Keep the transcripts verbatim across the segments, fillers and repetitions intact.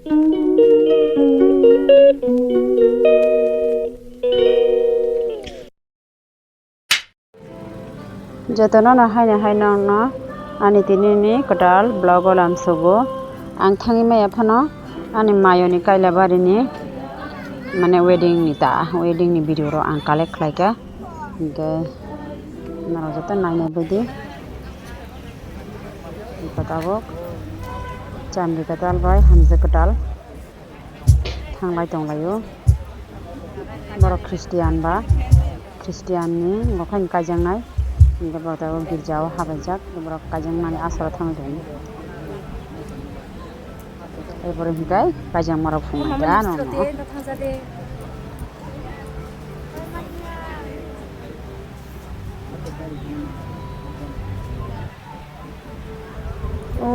Jotono no haino haino no ani tini ni kwtal vlog o lamsogo. Ang thangwi maya phano ani mayoni Kailabari ni mane wedding ni ta, wedding ni video rok ang collect khlaikha. Hinkhe norok joto naina baidi. Tabuk chamri kwtal bai hamjwk kwtal. Thanglai tonglaio. Borok Christian ba, Christian ni bo khaino kaijaknai. Hinkhe bo tabuk girja o habaijak, borok kaijakmani asaro thangwi tongo. Ebore hinkhe kaijakmarok phunukjak ano. O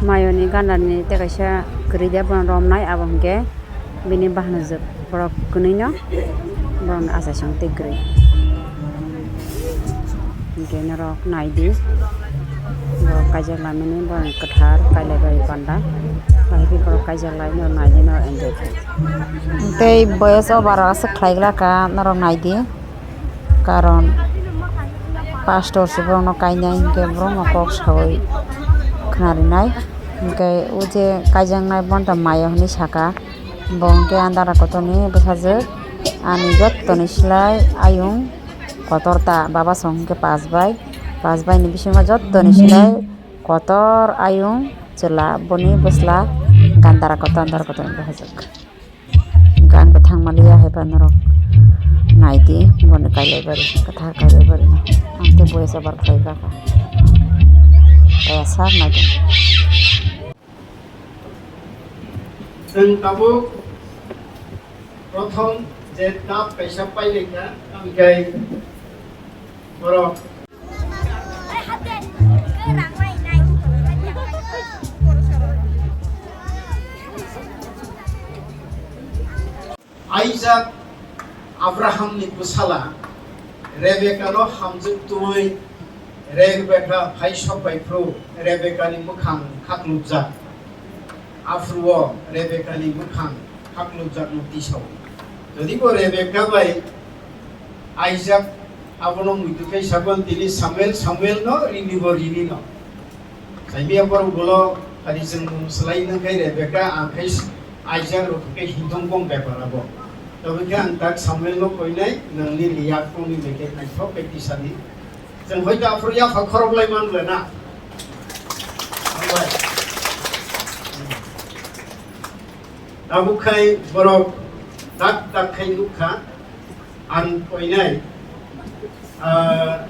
mayoni gandani tei kaisa kwrwi de bono romnai, abo hinkhe bini bahanajwk borok kwnwi no borokni achai song tei kwrwi. Hinkhe norok naidi, borok kaijak lamani borokni kwthar Kailabari panda, bahai khe borok kaijak lai norok naidi norok enjoy khai. Tei boyes o bara aswk khlai glak ka norok naidi. Karon pastor se borokno kainai hinkhe borokno kok saui khnarinai. Hinkhe o je kaijaknai bono maya hinui saka, bo hinkhe andara kotorni bwsajwk, ani jottoni slai ayung kotor ta, baba song hinkhe pas bai, pas bai ni bisingo jottoni slai kotor ayung chwla, boni bwsla gandara kotor, andara kotorni bwsajwk. Hingke ang bo thangmaliya hai ba norok naidi, boni kailaibari, kwthar kailaibari no. Ang tei boyes over khlai bwkha. Kaya sak naidi. Chwng tabuk prothom je cup kaisa pailai kha, ang khe borok Isaac Abrahamni bwsala Rebekano hamjwk twiwi Rebeka phai sok bai phuru Rebekani mwkhang khaklupjak. Aphuru o Rebekani mwkhang khaklupjakno tisao. Jodi bo Rebeka bai Isaac abono muitu khe sakon tini Samuel, Samuel no rini bo rini no. Saimiya borok bolo hari chwng mung swlai nang khe Rebeka ang khe Isaac rok khe hintong kong bepar abo. Tobwi khe ang tak Samuel no koinai nangni liya kongni bai khe naithok khe tisani. Chwng hoito aphuru yapha khorok lai man le na. Tabuk khai borok dak dak khai nukha, ang koinai, ah,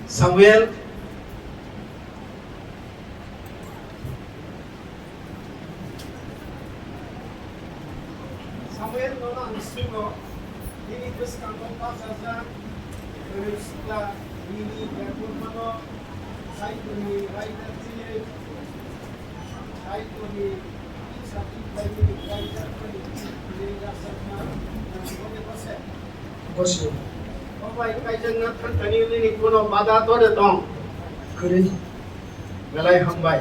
Samuel, Samuel nono ang singo, nini bwskango bachajak, bwrwi sikla, nini berkor mano, Kaitorni raida twiwi, Kaitorni tisa twi khlaimani raida twiwi, nini rajak ma, nang boni bose. Bose. O bai kaijakna thanthani nini bono bada tore tong. Kwrwi. Belai hambai.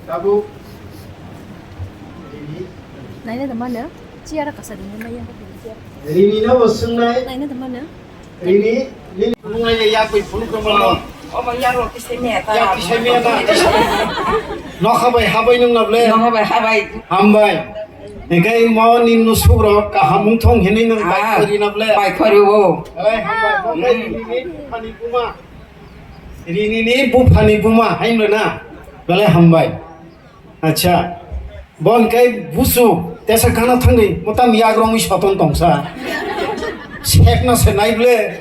Tabuk. Naina tongma no? Chiara kasa dingma ya. Rini no bo swngnai. Naina tongma no? Rini, nini phunuknai ya, yakwi phunuk tongma no? Omo yarok kisa me ta. Yakwi sai me ta. Nokha bai habai nung na ble? Nokha bai habai. Hambai. Ekai mo ni nusuk rok kaham wng thong hinui nung bai khori na ble? Bai khori o. Belai hambai. Bo kai rini ni phani kuma. Rini ni buphani buma hai wngla na? Belai hambai. Acha. Bo hwnkhe busu tesa gana thangwi motam yak romwi soton tongsa. Sekna se nai ble.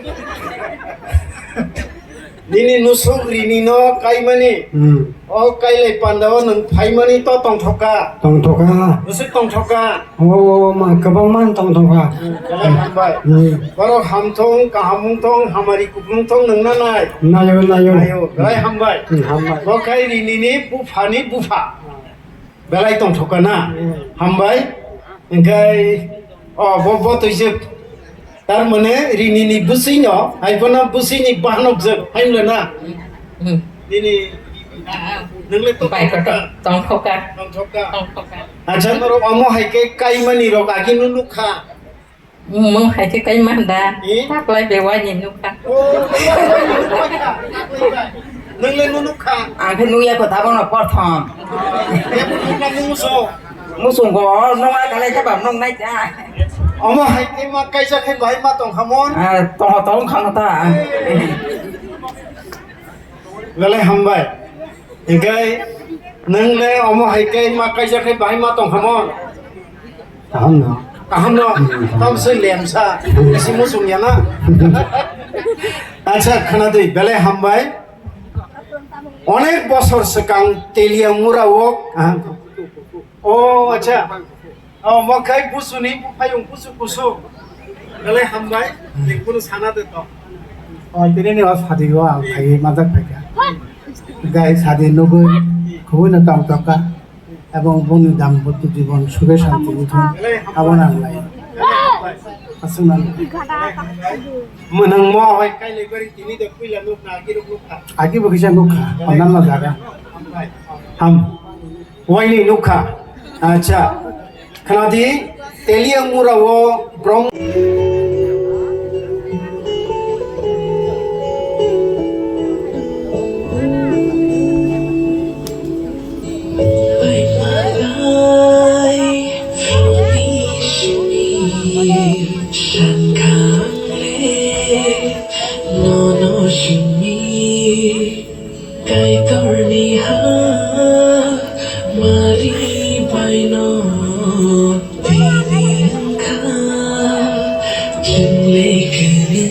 Nini nusuk rini no kaimani. Hmm. O kailai panda o nwng phaimani to tongthoka. Tongthoka. Bwswk tongthoka. O ma kwbangma tong tongkha. Belai hambai. Hmm. Borok hamthung, kaham wngthung, hamari kuplung thung nwngna nai. Nayo, nayo. Nayo, belai hambai. Hmm, hambai. Bo khai rini ni buphani bupha. Belai tongthoka na. Hmm. Hambai. Hingkai, o, bo, bo twijak. Tar mane rini ni bwswi no, hai phano bwswi ni bahanok jak, hai wngla na. Hmm. Nini Nwng le to Bai kotor tongthokha. Tongthokha. Tongthokha. Acha, norok omo hai khe kaimani rok agi no nukha. Mung hai khe kaima da. Eh? Taklai be wai ni nukha. Oh, nwng le no nukha. Ang khe nukya ko tabok no prothom. Ebo nukha nung so. Musung ko nung ai kalai khe bam nung nai ta. Omo hai khe ma kaisa khe bahai ma tongkha mon. Ah, tong tong kha ta. Belai hambai. Hinkhe nwng le omo hai khe ma kaisa khe bahai ma tongkha mon. Kaham no. Kaham no. Tam se lemsa. Isi musung ya na. Acha, khana dei, belai hambai. Onek bosor swkang Teliamura o, ah, o, acha. O, mo khai busuni, buphayung busu kusu. Belai hambai, jeng kunu sana de to. O, tini ni o sadi o ang khai majak phaikha. Gai sadi nugui, khubui no tong tokha. Ebong boni dampotyo jibon sukhe shanti wngthung, abo nang lai. Aswk nang. Mwnang mo hai kailai bari tini de puila nukha, agi rok nukha. Agi bo kisa nukha, hamnama jaga. Ham. Waini nukha. Acha. Khnadi, Teliamura o brom. Kaitorni ha mari baino tini wngkha chwng le kwrwi.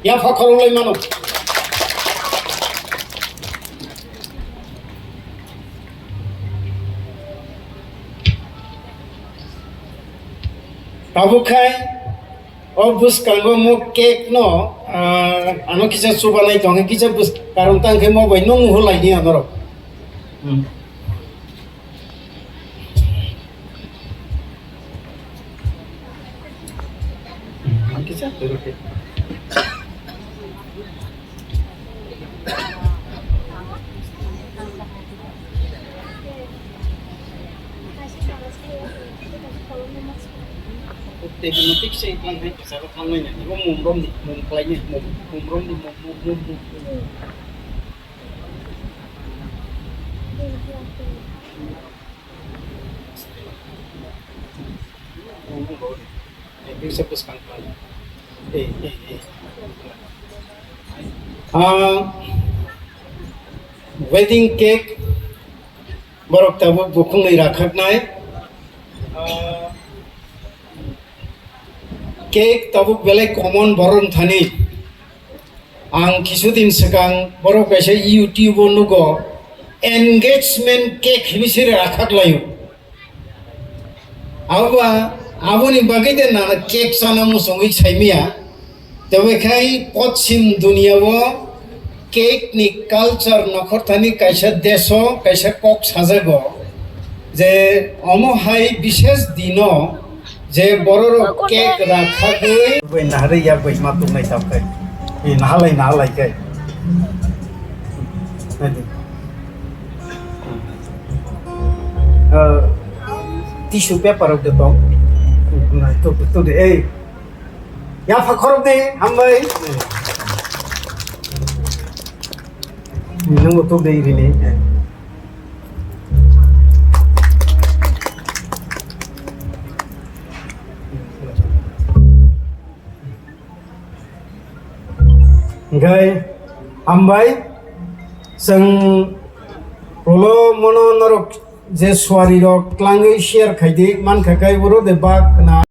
Ya pha khorok lai mano. Tabuk khai o bwskango mo cake no, ah, ano kisa chubanai tongkhe kisa bwsk-, karon tang khe mo bai nung hulai di anorok. Hmm. Tei bo no tikse tlang hai kisa bo thangnai na. Bo mum romni, mum khlaini, mum, mum romni, mum, mum, mum, mum. Ah, wedding cake borok tabuk bukhungni rakhaknai. Ah, cake tabuk belai common borok thani. Ang kisu din swkang borok kaisa YouTube o nugo, engagement cake hinwi se rakhak laio. Abo ba, aboni bagwi de nana cake chana muchungwi saimaya. Tei khai poschim dunia o cake ni culture nokhorthani kaisa desh o kaisa kok sajago je omo hai bishes dino je bororok cake rakhagwi. Bai naharwi ya bai ma tungnai tabkhai. Nahalai nahalai kai. Tissue paper rok de tong. Tuk tuk de ei. Ya pha khorok de hambai. Nung tuk de rini. Hingkhai hambai, chwng ulo mono norok je suari rok twlangwi share khaidi mankha khe oro de bak na.